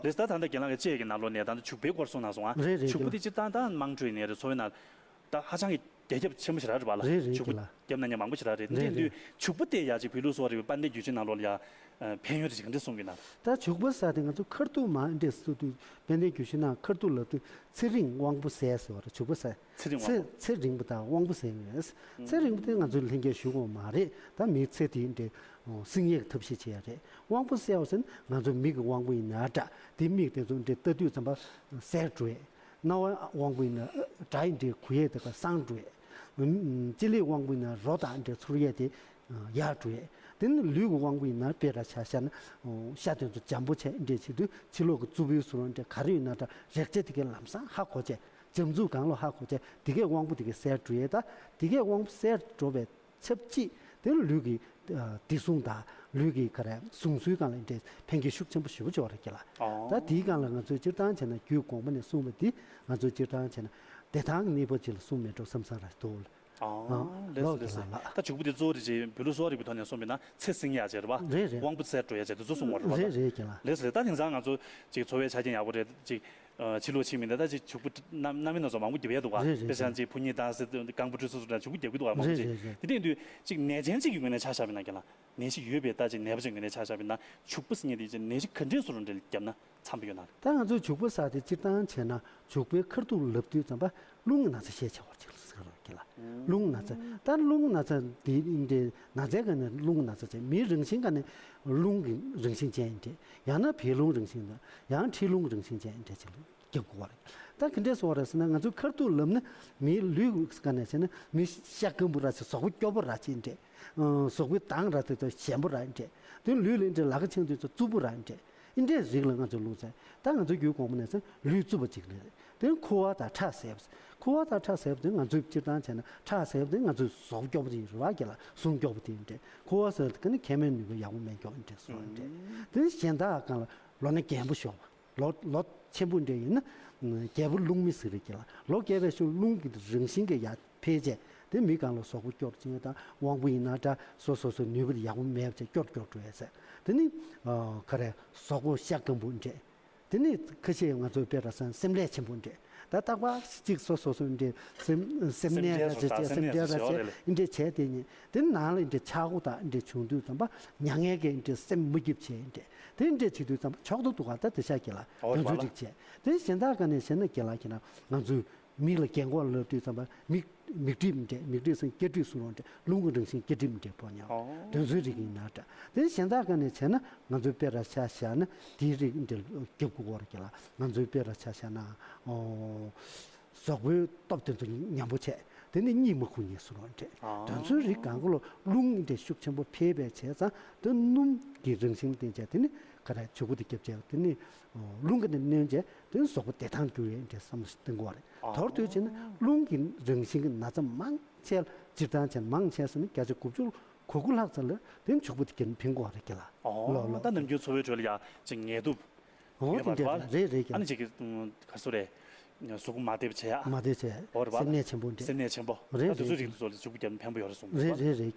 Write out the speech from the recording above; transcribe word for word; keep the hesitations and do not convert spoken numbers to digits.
རེད། ད་ད་ལྟ་རྒན་ལགས་ཀྱི་དཔྱད་ཀྱི་ནང་ལོགས་ནས་ད་ལྟ་བྱུག་པའི་སྐོར་གསུངས་གནང་སོང་ཨ། རེད་རེད། བྱུག་པ་རྒན་དེ་སྤྱིར་བཏང་ད་དམངས་ཁྲོད་ནས་རེད། འཚོ་བའི་ནང་ད་ཧ་ཅང་གི་རྒྱ་ཁྱབ་ཆེན་པོ་ཞེ་དྲག་རེད་པ་ལ། རེད་རེད། བྱུག་པ་རྒན་ལགས། བརྒྱབ་ན་ཉམས་མང་པོ་ཞེ་དྲག་རེད། རེད་འདི་རེད། དུས་བྱུག་པ་དེ་ཡ་ཅིག་བོད་ལུགས་གསོ་བ་རིག་པའི་དཔལ་ལྡན་རྒྱུད་ཆེན་ནང་ལོགས་ལ་ཡ་ཕན་ཡོན་དེ་ཅིག་ག་འདྲ་གསུང་གི་ན། ད་བྱུག་པ་ཟེར་དེ་ང་ཚོ་ཁ་ཐུག་མ་འདྲེས་སུ་དུས་དཔལ་ལྡན་རྒྱུད་ཆེན་ནང་ཁ་ཐུག་ལབ་དུས་ཚེ་རིང་དབང་པོ་ཟས་ཟེར་བ་རེད། བྱུག་པ་ཟས། ཚེ་རིང་དབང་པོ། ཚེ་རིང་པོ་དང་དབང་པོ་ཟས་ཡོད། ཚེ་རིང་པོ་དེ་ང་ཚོས་ལྷན་སྐྱེས་ཞུ་དགོས་མ་རེད། ད་མིའི་ཚེ་དེ་འདྲའི་སྲིང་ཡས་ཀྱི་ཐབས་ཤེས་བྱེད་ཡ་རེད། དབང་པོ་ཟས་ཟེར་ན་ང་ཚོ་མིག་གི་དབང་པོ་ཡིན་ན་འདྲ། དེ་མིག་དེ་ཚོ་འདྲའི་ལྟ་དུས་ཙམ་པ་གསལ་འགྲོ་ཡས། རྣ་བའི་དབང་པོ་ཡིན་ན་སྒྲ་ཡི་འདྲའི་གོ་ཡས་དེ་ག་སངས་འགྲོ་ཡས། ལྕེ་ལེའི་དབང་པོ་ཡིན་ན་རོ་དང་འདྲའི་ཚོར་ཡས་དེ་ཡར་འགྲོ་ཡས། དེ་ནི་ལུས་ཀྱི་དབང་པོ་ཡིན་ན་དཔེར་ན་ཆ་བཞག་ན་ཤ་དེ་ཚོ་འཇམ་པོ་བྱས་འདྲའི་བྱེད་དུས་ཕྱི་ལོགས་ཀྱི་རྩུབ་པོའི་ཟུར་འདྲའི་ག་རེ་ཡོད་ན་འདྲ་རེག་བྱ་དེ་གའི་ལམ་སང་ཧ་གོ་བྱས། འཇམ་རྩུབ་གང་ལ་ཧ་གོ་བྱས་དེ་གའི་དབང་པོ་དེ་གའི་གསལ་འགྲོ་ཡས། ད་དེ་གའི་དབང་པོ་གསལ་འགྲོ་བའི་ཆབས་ཅིག་དེ་ལུས་ཀྱི་བདེ་སྲུང་དང་ལུས་ཀྱི་ག་རེ་ཟུངས་གསོའི་སྒང་ལ་འདྲའི་ཕན་ཁེ་ཤུགས་ཆེན་པོ་ཞེ་པོ་ཅིག་ཡོད་རེད་ཀྱི་ལ། ད་དེའི་སྒང་ལ་ང་ཚོས་སྤྱིར་བཏང་བྱས་ན་རྒྱུད་གོང་མ་ནས་གསུངས་པ་འདི་ང་ཚོས་སྤྱིར་བཏང་བྱས་ན་བདེ་ཐང་གི་གནས་བབ་ཅིག་ལ་གསུངས་མེད་འགྲོ་བསམ་བསམ་ར་འདུག་ལ། ལགས་ལགས་ལགས། ད་བྱུག་པ་དེ་གཙོ་བོ་རེད་ཅེས་བོད་ལུགས་གསོ་བ་རིག་པའི་ཐོག་ནས་གསུངས་པ་ཡིན་ན་ཚེ་བསྲིང་ཡག་ཅེས་རེད་པ། རེད་རེད། དབང་པོ་གསལ་འགྲོ་ཡག་ཅེས་དེ་ཚོ་གསུངས་པ་རེད་པ། རེད་རེད་ཀྱི་ལ། ལགས་ལགས། ད་དེང་སང་ང་ཚོ་ཅིག་འཚོ་བའི་ཆ་རྐྱེན་ཡག་པོ་རེད་ཅིག་ཕྱི་ལོགས་ཕྱིན་མི་འདི་ད་ཅིག་བྱུག་པ་སྣ་མིན་སྣ་ཚོགས་མང་པོ་རྒྱབ་ཡས་འདུག་ག། རེད་རེད། དཔེ་བཞག་ན་ཅིག་ཕུ་ཉིན་དང་ཟེར་རྐང་པ་བཀྲུས་སོ་སོ་འདྲ་བྱུག་པ་རྒྱབ་ཀྱི་འདུག་ག། མང་པོ་ཅིག་རེད་རེད། དེ་འདྲ་ཡིན་དུས་ཅིག་ནད་ཅན་ཅིག་གི་ངོས་ནས་ཆ་བཞག་པ་ཡིན་ན་རྒན་ལགས་ནད་གཞི་ཡོད་པའི་ད་ཅིག་ནད་པ་ཅིག་ངོས་ནས་ཆ་བཞག་པ་ཡིན་ན་བྱུག་པ་ཟེར་མཁན་དེ་ཅིག་ནད་གཞི་ག་འདྲས་བཟོ་འདྲ་བརྒྱབ་ན་འཚམ་པོ་ཡོད་ན། ད་ང་ཚོས་བྱུག་པ་ཟེར་དེ་སྤྱིར་བཏང་བྱས་ན་བྱུག་པའི་ཁ་ཐུག་ལབ་དུས་ཙམ་པ་རླུང་གི་ན་ཚ་ཤས་ཆེ་བ་ཅིག་ལ་ཟེར་གི་ལ། རླུང་ན་ཚ། ད་རླུང་ན་ཚ་འདི་འདི་ན་ཚའི་སྒང་ནས་རླུང་ན་ཚ་བྱས། མིའི་རང་བཞིན་སྒང་ནས་རླུང་གི་རང་བཞིན་ཅན་ཡིན་འདྲ། ཡང་ན་བད་རླུང་རང་བཞིན་དང་ཡང་མཁྲིས་རླུང་རང་བཞིན་ཅན་ཡིན་འདྲ་ཅིག་ལ་རྒྱབ་དགོས་པ་རེད། ད་ག་འདྲས་སོང་བ་རེད་ཟེར་ན་ང་ཚོའི་ཁ་ཐུག་ལབ་ན་མིའི་ལུས་སྒང་ནས་བྱས་ན་མི་ཤ་སྐམ་པོ་ར་ཅིག་གཟུགས་པོ་སྐྱོ་པོ་ར་ཅིག་འདྲ། གཟུགས་པོའི་མདངས་ར་དེ་ཚོ་ཞན་པོ་ར་འདྲ། དེ་ལུས་ལ་འདྲ་ལ་ཁ་ཆེན་དུས་ཚོ་རྩུབ་པོ་ར་འདྲ། འདྲའི་རིགས་ལ་ང་ཚོས་ལུས་ཟེར། ད་ང་ཚོའི་རྒྱུད་གོང་མ་ནས་ཟེར་ལུས་རྩུབ་པ་ཅིག་རེད། དེ་ཁུ་བ་དང་ཁྲག་ཟེར་བ། ཁུ་བ་དང་ཁྲག་ཟེར་བ་དེ་ང་ཚོས་སྤྱིར་བཏང་བྱས་ན་ཁྲག་ཟེར་བ་དེ་ང་ཚོའི་གཟུགས་སྐྱོ་པོ་དེ་ཡིན་རེད་བ་ག་ལ། ཟུངས་སྐྱོ་པོ་དེ་ཡིན་འདྲ། ཁུ་བ་ཟེར་བ་དེ་ནི་མཁལ་མའི་ནུས་པ་ཡག་པོ་མེད་མཁན་འདྲ་བཟོ་བ་འདྲ། དེ་ནི་གཞན་དག་སྒང་ལ་ལོ་ན་རྒན་པོ་ཤོར་བ། ལོ་ལོ་ཆེན་པོ་འདྲ་ཡིན་ན་རྒྱལ་པོ་རླུང་མི་ཟེར་རེད་ག་ལ། ལོ་རྒས་པའི་ཤུལ་རླུང་གི་རང་བཞིན་གྱི་ཡར་འཕེལ་བྱས་དེ་མི་སྒང་ལ་གཟུགས་པོ་སྐྱོ་རུ་ཕྱིན་ཡོད་དང་དབང་པོ་ཡིན་ན་འདྲ་སོ་སོ་སོའི་ནུས་པ་ཡག་པོ་མེད་བྱས་སྐྱོ་སྐྱོ་འགྲོ་ཡས་ཟེར། དེ་ནི་ག་རེ་གཟུགས་པོ་ཤ་སྐམ་པོ་འདྲ། དེ་ནི་ཁ་ཤས་ང་ཚོའི་དཔེ་ར་སང་སེམས་ལས་ཆེན་པོ་འདྲ། ད་རྟག་པར་གཅིག་སོ་སོ་སོ་འདྲ་སེམས་སེམས་ནད་ར་ཅེས་སེམས་ནད་ར་ཅེས་འདྲ་བྱས་དེ་ནི་དེ་ནང་ལ་འདྲ་ཆག་སྒོ་དང་འདྲ་བྱུང་དུས་ཙམ་པ་མྱ་ངན་གྱིས་འདྲ་སེམས་མ་སྐྱིད་བྱས་འདྲ་དེ་འདྲ་བྱེད་དུས་ཙམ་པ་ཆོག་ཏུ་འདུག་ག་ད་དེ་ཤ་གི་ལ་དོན་ཚུལ་རིག་བྱས་དེ་གཞན་དག་ག་ནས་བྱས་ན་གི་ལ་གི་ན་ང་ཚོའི་མིག་ལ་རྒན་གོག་ལབ་དུས་ཙམ་པ་མིག་མིག་གྲིབ་འདྲ་མིག་གྲིབ་སང་སྐྱ་གྲིབ་གསུང་རོགས་འདྲ་རླུང་གི་རང་བཞིན་སྐྱ་གྲིབ་འདྲ་ཕོག་ཉོག་དོན་ཚུལ་རིག་ཡིན་ན་འདྲ་དེ་གཞན་དག་ག་ནས་བྱས་ན་ང་ཚོའི་དཔེ་ར་ཤ་བཞག་ན་དེའི་རིགས་འདྲ་རྒྱབ་དགོས་གོ་ར་གི་ལ་ང་ཚོའི་དཔེ་ར་ཤ་བཞག་ན་ཨོ། གཟུགས་པོའི་སྟོབས་དེ་ཚོ་ཉམས་པོ་བྱས། དེ་ནི་གཉིད་མ་ཁུག་ཉེས་སུ་རོ་འདྲེ། ཨ། དོན་ཚུལ་རིགས་གང་ག་ལོ་རླུང་འདྲེ་ཤུགས་ཆེན་པོ་འཕེལ་བའི་བྱས་ཙང་དེ་སྣུམ་གྱི་རང་བཞིན་བསྟན་བྱས་དེ་ནི་ག་རེ་བྱུག་པ་དེ་བརྒྱབ་བྱས་དེ་ནི་རླུང་གི་ནི་གནོན་བྱས་དེ་ནི་གཟུགས་པོ་བདེ་ཐང་འགྱུར་བའི་འདྲེ་བསམ་བློ་ཞིག་གཏོང་དགོས་པ་རེད། ཨ། མདོར་བསྡུས་བྱས་ན་རླུང་གི་རང་བཞིན་གྱི་ན་ཚ་མང་ཆེ་སྤྱིར་བཏང་བྱས་ན་མང་ཆེ་ས་ནི་བརྒྱ་ཆ་དགུ་བཅུ་གོ་དགུ་ལྷག་ཙམ་ལ་དེ་ནི་བྱུག་པ་དེ་གྱེན་འཕེན་དགོས་པ་རེད་ཀྱི་ལ། ཨོ། ལོ་ལོ། ད་ནམ་རྒྱུན་འཚོ་བའི་ཁྲོད་ལ་ཡ་ཅིག་ངལ་དུབ། ཨོ་ཡོད་པ་དེ་འདྲ་རེད་པ། རེད་རེད་ཀྱི། ཨ་ནི་ཅིག་གི་ག་རེ་ཟེར་རེད། གཟུགས་པོ་མ་བདེ་བ་བྱེད་ཡ། མ་བདེ་བྱེད། ཨོ་རེད་པ། སེམས་ནད་ཆེན་པོ་འདྲེ། སེམས་ནད་ཆེན་པོ། རེད་ད་དེ་ཚོའི་རེད། རིགས་དེ་ཚོ་ལ་བྱུག་པ་རྒྱབ་ཕན་པོ་ཡོད་རེད་གསུངས་རེད་རེད་པ། རེད་རེད།